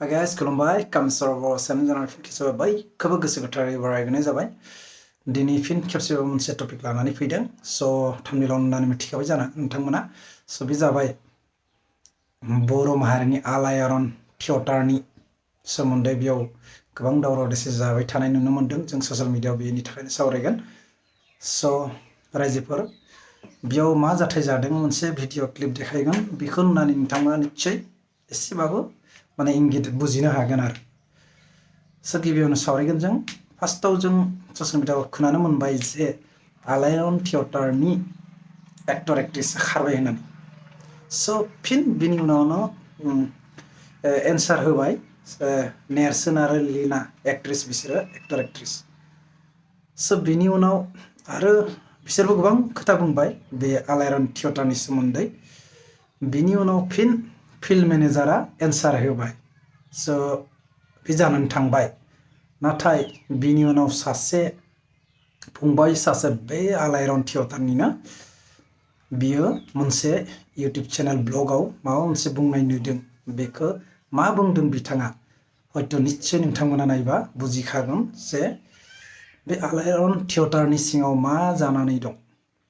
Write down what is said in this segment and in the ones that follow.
guys, खुलुमबाय कामसर सेन जाना फिन खेबसेबाव बयखौबो गोसो गोथारै बरायनाय जाबाय। दिनै फिन खेबसेबाव मोनसे टपिक लानानै फैदों। स' थाम्बनेलाव नुनानै मिथिखाबाय जाना नोंथांमोना। स' बे जाबाय बर' माहारिनि आलायारन थियेटारनि सोमोन्दै बेयाव गोबां दावराव दावसि जाबाय थानाय नुनो मोन्दों जों ससियेल मिडियायाव बेनि थाखायनो सावरायगोन। स' रायजोफोर बेयाव मा जाथाय जादों मोनसे भिडिअ क्लिप देखायगोन बेखौ नुनानै नोंथांमोना निश्चय एसेबाबो माने इंगित बुजिनो हागोन आरो। स' गिबियावनो सावरायगोन जों फार्स्टआव जों ससियेल मिडियायाव खोनानो मोनबाय जे आलायारन थियेटारनि एक्टर एक्ट्रिस खारबाय होननानै। स' फिन बिनि उनावनो एन्सार होबाय नेरसोन आरो लिना एक्ट्रिस बिसोरो एक्टर एक्ट्रिस। स' बिनि उनाव आरो बिसोरबो गोबां खोथा बुंबाय बे आलायारन थियेटारनि सोमोन्दै। बिनि उनाव फिन फिल्म मेनेजारा एन्सार होबाय। स' बे जानानै थांबाय। नाथाय बिनि उनाव सासे फंबाय सासे बे आलायारन थियेटारनिनो बियो मोनसे इउटुब चेनेल ब्लगाव माबा मोनसे बुंनाय नुदों। बेखौ मा बुंदों बिथाङा हयथ' निश्चय नोंथांमोना नायबा बुजिखागोन जे बे आलायारन थियेटारनि सिङाव मा जानानै दं,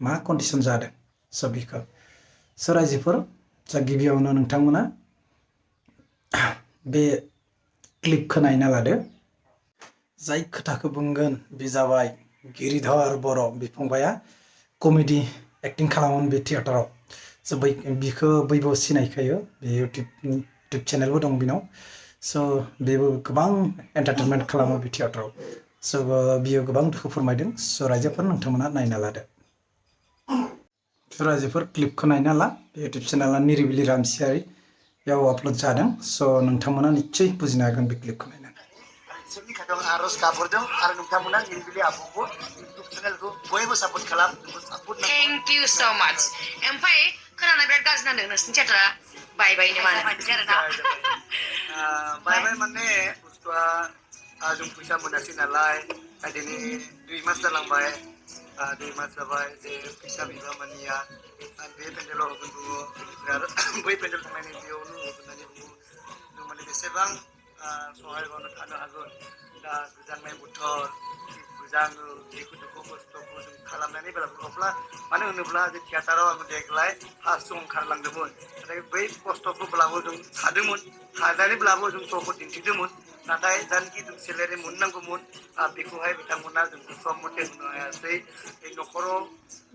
मा कन्डिसन जादों। स' बेखौ स' रायजोफोर जा गिबियावनो नोंथांमोना बे क्लिपखौ नायना लादो। जाय खोथाखौ बुंगोन बे जाबाय गिरिधर बर' बे फंबाया कमेडि एक्टिं खालामोमोन बे थियेटाराव। स' बिखौ बयबो सिनायखायो, बे इउटुब चेनेलबो दं बिनाव। स' बेबो गोबां एन्टारटेनमेन्ट खालामो बे थियेटाराव। स' बियो गोबां दुखु फोरमायदों। स' रायजोफोर नोंथांमोना नायना लादो। स' रायजोफोर क्लिपखौ नायना ला। बे इउटुब चेनेला निरिबिलि रामसियारि बेयाव आपल'ड जादों। स' नोंथांमोना निश्चय बुजिनो हागोन बे क्लिपखौ नायनानै। इसोरनि खाथियाव आर'ज गाबहरदों आरो नोंथांमोना निरिबिलि आब'खौ इउटुब चेनेलखौ बयबो सापर्ट खालाम। Thank you so much. ओमफ्राय खोनानाय बिराद गाज्रि नांदों नोंसिनि थियेटारा बायबायनो माने बिदि आरोना। बायबाय माने बुस्थुआ जों फैसा मोनासै नालाय दिनै 2 मास जालांबाय। 2 मास जाबाय जे फैसा बिबा मानिया बे पेन्डेलाव होगोन बुङो बेनिफ्राय आरो बै पेन्डेल थांनायनि बेयावनो होगोन होननानै बुङो। जों माने बेसेबां सहाय बावनो थानो हागोन। दा गोजांनाय बोथोर गोजाङो बेखौ दुखु खस्थ'खौ जों खालामनानै अब्ला मानो होनोब्ला जे थियेटाराव आङो देग्लाय फार्स्ट ओंखारलांदोंमोन। नाथाय बै खस्थ'खौब्लाबो जों थादोंमोन, थानानैब्लाबो जों श'खौ दिन्थिदोंमोन। नाथाय जानखि जों सेलेरि मोननांगौमोन बेखौहाय बिथांमोना जोंखौ सम मथे होनो हायासै। न'खराव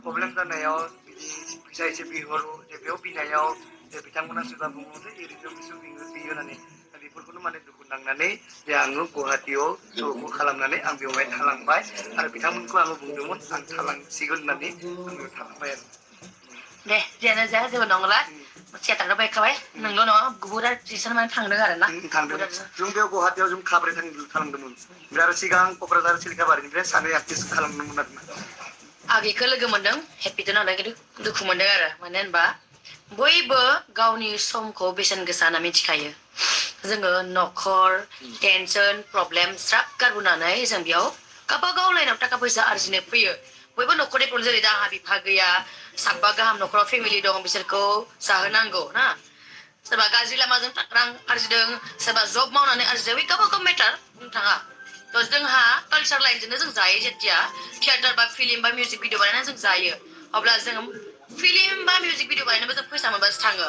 प्रब्लेम जानायाव बिदि फैसा एसे बिहरो जे बेयाव बिनायाव जे बिथांमोना सोरबा बुङो जे ओरैनो बिसोर बियो होननानै बेफोरखौनो माने दुखु नांनानै जे आङो गुवाहाटीयाव श'खौ खालामनानै आं बेवहाय थालांबाय आरो बिथांमोनखौ आङो बुंदोंमोन आं थालांसिगोन होननानै आङो थालांबाय आरो। दे जियानो जा जेबो नंला थियेटारखौ बायखाबाय नोंल' नङा गुबुन आर्टिस्टआनो माने थांदों आरो ना। थांदों जों बेयाव गुवाहाटीयाव जों खाब्रै थालांदोंमोन। ओमफ्राय आरो सिगां क'क्राझार सिलिकाबारिनिफ्राय 2 आर्टिस्ट खालामदोंमोन आरोना। आगेखौ लोगो मोन्दों हेपिथ' नालाय खिन्थु दुखु मोन्दों आरो मानो होनबा बयबो गावनि समखौ बेसेन गोसा होनना मिथिखायो। जोङो न'खर टेनसन प्रब्लेम स्राब गारबोनानै जों बेयाव गावबागाव लाइनाव थाखा फैसा आरजिनो फैयो। बयबो न'खरनि प्रब्लेम जेरै दा आंहा बिफा गैया, 7 गाहाम न'खराव फेमिलि दं बिसोरखौ जाहोनांगौ ना। सोरबा गाज्रि लामाजों रां आरजिदों, सोरबा जब मावनानै आरजिदों, बे गावबागाव मेटार बुंनो थाङा। थ' जोंहा कालचार लाइनजोंनो जों जायो जेथिया थियेटार बा फिल्म बा मिउजिक भिडिअ बानायनानै जों जायो। अब्ला जों फिल्म बा मिउजिक भिडिअ बानायनोबो जों फैसा मोनबासो थाङो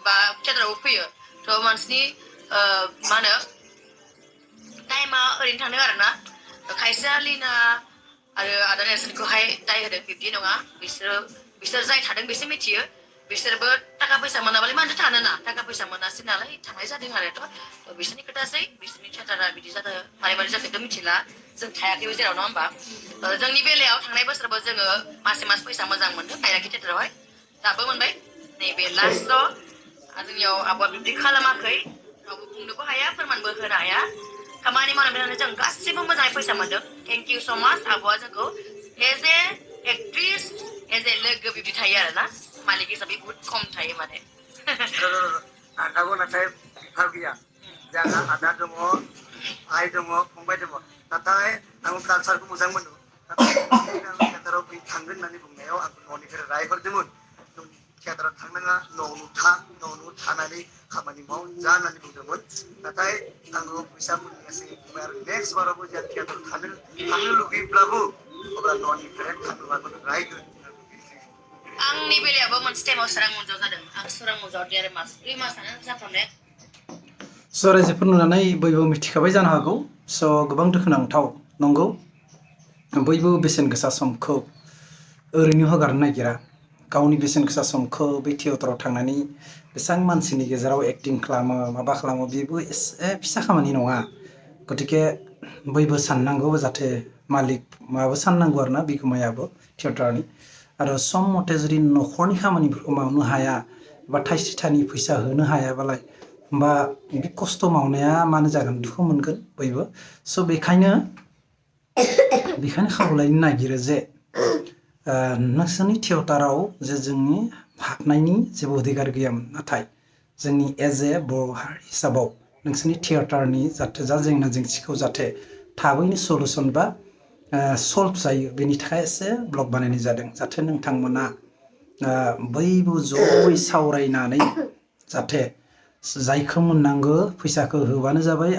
बा थियेटारावबो फैयो। थ' मानसिनि मा होनो टाइमा ओरैनो थांदों आरो ना। खायसेया लिना आरो आदा नेरसोनखौहाय दाय होदों बिब्दि नङा। बिसोर जाय थादों बिसोर मिथियो। बिसोरबो थाखा फैसा मोनाबालाय मानोथो थानो ना। थाखा फैसा मोनासै नालाय थांनाय जादों आरोथ' बिसोरनि खोथासै बिसोरनि थियेटारा बिदि जादों मारै जाखोथ' मिथिला। जों थायाखैबो जेराव नङा होमबा। जोंनि बेलायाव थांनाय बोसोरावबो जोङो मासे मास फैसा मोजां मोनदों बायराखि थियेटारावहाय दाबो मोनबाय। नैबे लास्टआव जोंनियाव आब'आ बिब्दि खालामाखै रावबो बुंनोबो हाया फोरमानबो होनो हाया। खामानि मावनानै जों गासिबो मोजाङै फैसा मोनदों। थेंक इउ स' माच आब'आ जोंखौ as a actress as a लोगो बिब्दि थायो आरो ना। मालिक हिसाबै बुहुत खम थायो माने। आंनाबो नाथाय बिफा गैया। जोंहा आदा दङ, आइ दङ, फंबाय दङ। नाथाय आं कालसारखौ मोजां मोनो। नाथाय आं थियेटाराव थांगोन होननानै बुंनायाव आं न'निफ्राय रायहरदोंमोन। थियेटाराव थांनाङा, न'आवनो था, न'आवनो थानानै खामानि माव जा होननानै बुंदोंमोन नाथाय आङो फैसा मोनैयासै बुंबाय आरो नेक्स्ट बारावबो जों थियाटार थांनो लुगैब्लाबो अब्ला न'निफ्राय थांनो लागोन रायगोन आंनि बेलायावबो मोनसे टाइमाव सोरां मन्जआव जादों आं सोरां मन्जआव देर मास 2 मासानो जाफ्रामनाय स' रायजोफोर नुनानै बयबो मिथिखाबाय जानो हागौ स' गोबां दुखुनांथाव नंगौ बयबो बेसेन गोसा समखौ ओरैनो हगारनो नागिरा गावनि बेसेन गोसा समखौ बे थियेटाराव थांनानै बेसेबां मानसिनि गेजेराव एक्टिं खालामो माबा खालामो बेबो एसे फिसा खामानि नङा गतिके बयबो साननांगौ जाहाथे मालिक माबो साननांगौ आरोना बिगोमायाबो थियेटारनि आरो सम मथे जुदि न'खरनि खामानिफोरखौ मावनो हाया बा थाइसे थाइनै फैसा होनो हायाबालाय होमबा बे खस्थ' मावनाया मानो जागोन दुखु मोनगोन बयबो स' बेखायनो खावलायनो नागिरो जे नोंसोरनि थियेटाराव जे जोंनि हाबनायनि जेबो अधिकार गैयामोन नाथाय जोंनि एज ए बर' हारि हिसाबाव नोंसोरनि थियेटारनि जाहाथे जा जेंना जेंसिखौ जाहाथे थाबैनो सलुसन बा सल्भ जायो बेनि थाखाय एसे ब्लग बानायनाय जादों जाहाथे नोंथांमोना बयबो जयै सावरायनानै जाहाथे जायखौ मोननांगौ फैसाखौ होबानो जाबाय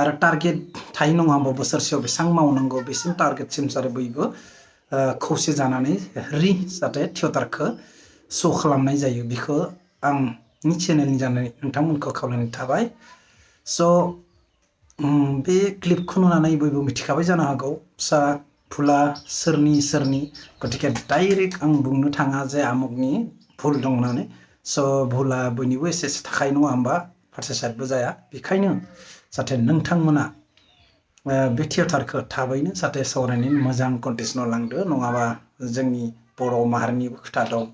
आरो टारगेट थायो नङा होमबा बोसोरसेयाव बेसेबां मावनांगौ बेसिम टारगेटसिम जाहाथे बयबो खौसे जानानै जाहाथे थियेटारखौ श' खालामनाय जायो बेखौ आंनि चेनेलनि जानानै नोंथांमोनखौ खावलायनाय थाबाय स' बे क्लिपखौ नुनानै बयबो मिथिखाबाय जानो हागौ फिसा फुला सोरनि गतिके डाइरेक्ट आं बुंनो थाङा जे आमुगनि भुल दं होननानै स' भुला बयनिबो एसे थाखायो नङा होमबा फारसे साइडबो जाया बेखायनो जाहाथे नोंथांमोना बे थियेटारखौ थाबैनो जाहाथे सावरायनायनि मोजां कन्डिसनाव लांदो नङाबा जोंनि बर' माहारिनिबो खोथा दं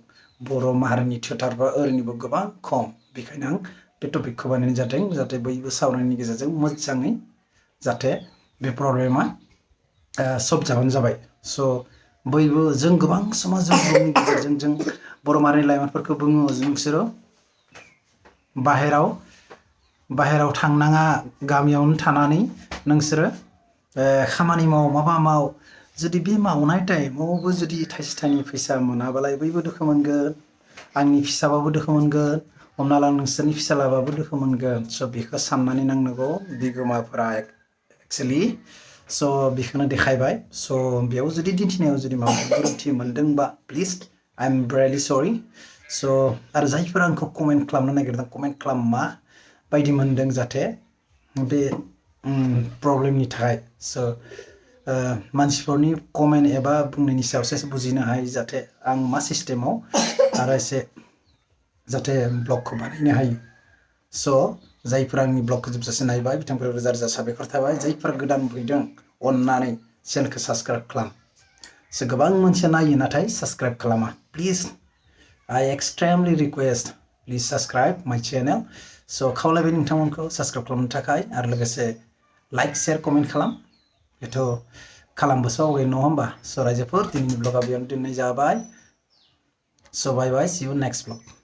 बर' माहारिनि थियेटारबा ओरैनोबो गोबां खम बेखायनो आं बे टपिकखौ बानायनाय जादों जाहाथे बयबो सावरायनायनि गेजेरजों मोजाङै जाहाथे बे प्रब्लेमा सल्भ जाबानो जाबाय स' बयबो जों गोबां समाजनि गेजेरजों जों बर' माहारिनि लाइमोनफोरखौ बुङो नोंसोरो बाहेराव थांनाङा गामियावनो थानानै नोंसोरो खामानि माव माबा माव जुदि बे मावनाय टाइमावबो जुदि थाइसे थाइनै फैसा मोनाबालाय बयबो दुखु मोनगोन आंनि फिसाबाबो दुखु मोनगोन हमना ला नोंसोरनि फिसालाबाबो दुखु मोनगोन स' बेखौ साननानै नांनांगौ बिगोमाफोरा एक्सुवेलि स' बेखौनो देखायबाय स' बेयाव जुदि दिन्थिनायाव जुदि माबा गोरोन्थि मोनदोंबा प्लिज आइ एम रियेलि सरि स' आरो जायफोरा आंखौ कमेन्ट खालामनो नागिरदों कमेन्ट खालाम मा बायदि मोनदों जाहाथे बे प्रब्लेमनि थाखाय स' मानसिफोरनि कमेन्ट एबा बुंनायनि सायावसो एसे बुजिनो हायो जाहाथे आं मा सिस्टेमाव आरो एसे जाहाथे ब्लगखौ बानायनो हायो स' जायफोरा आंनि ब्लगखौ जोबजासे नायबाय बिथांफोर रोजा रोजा साबायखर थाबाय जायफोरा गोदान फैदों अननानै चेनेलखौ साबसक्राइब खालाम स' गोबां मानसिया नायो नाथाय साबसक्राइब खालामा please I extremely request please subscribe my channel स' खावलायबाय नोंथांमोनखौ साबसक्राइब खालामनो थाखाय आरो लोगोसे लाइक शेयार कमेन्ट खालाम बेथ' खालामबोसो आवगाय नङा होमबा स' रायजोफोर दिनैनि ब्लगा बेयावनो दोननाय जाबाय स' बाय बाय see you next vlog